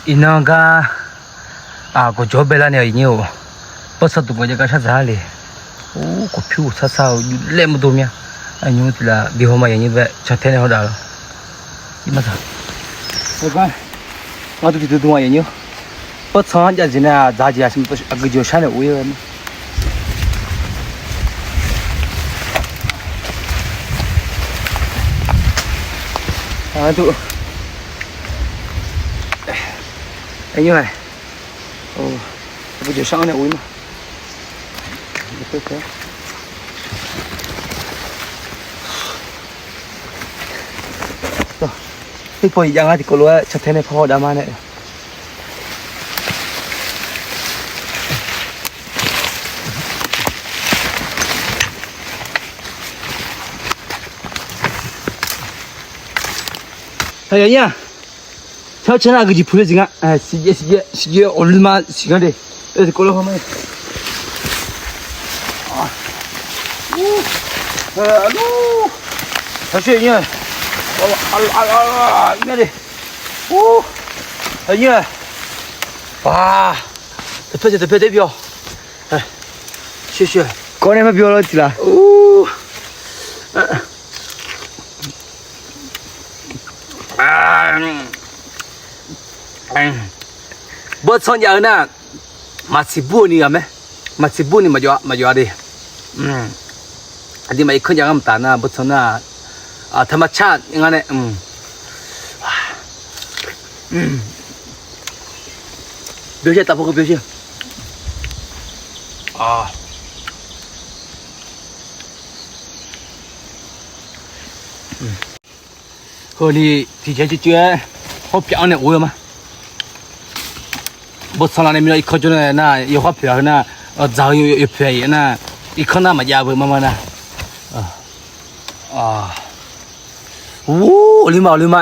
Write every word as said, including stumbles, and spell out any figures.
Iqnan gar, aq, gawqjawq-awr baelar nae aqyuif nyir-or, bawrtsanq duq gaq jav gar shar dzaq-a le. Or, kawqpyur sar sar-eu yuf laer mawrdo mya. Aqnymr tiq laf bi haw ma aqyuif nyir bae cantae nae haw dav lawr. Iqnan, ngar duq tiq duq duq aqyuif nyir-or, bawrtsanq-anr jav jeq nae dzaq jeq aqgeujeq shar nae of-ir-eu ma. Aqgeujeq shar-anr nae of-ir ma. Tepaw iq jav ngar tiqkawv lof-aer cantae nae par haw dav ma nae. Aqyuif nyir-aq, tawr caer nar aqgeujeq puq le jeq nga. Siqjaev siqjaev siqjaev awqluima siq nga de. Tiqkawv lof haw ma. Arlur, taqshoer nyir-a. Arlur, arlur, arlur, arlur, nyir-a de. Ur, aqnyir-a. Aq, dawqpae dawqpae taef byawq. Sher sher. Kawv nae mar byawq lawr tiq laf. Bawrtsanq jav-eu nar, maqtsiq bur-eu ni ghaq mae. Maqtsiq bur ni maqjawv-a de. Aqduimaf irkanr jav ngar mqtav nar bawrtsanq nar, taqmaqtsar ngar nae. Byawsher taf paw keuv byawsher. Heuni tiqjeq coeq coeq-aer hawr pyaf-anr nae of-eu ma. Bawrtsanq laf nae mirnae irkanr jawr nae nar yawkhar poeq-a heu nar, dzaq-eu yawpoeq-a ir nar, irkanr nar maqjav beu mar mar nar. Ur, awqluima awqluima.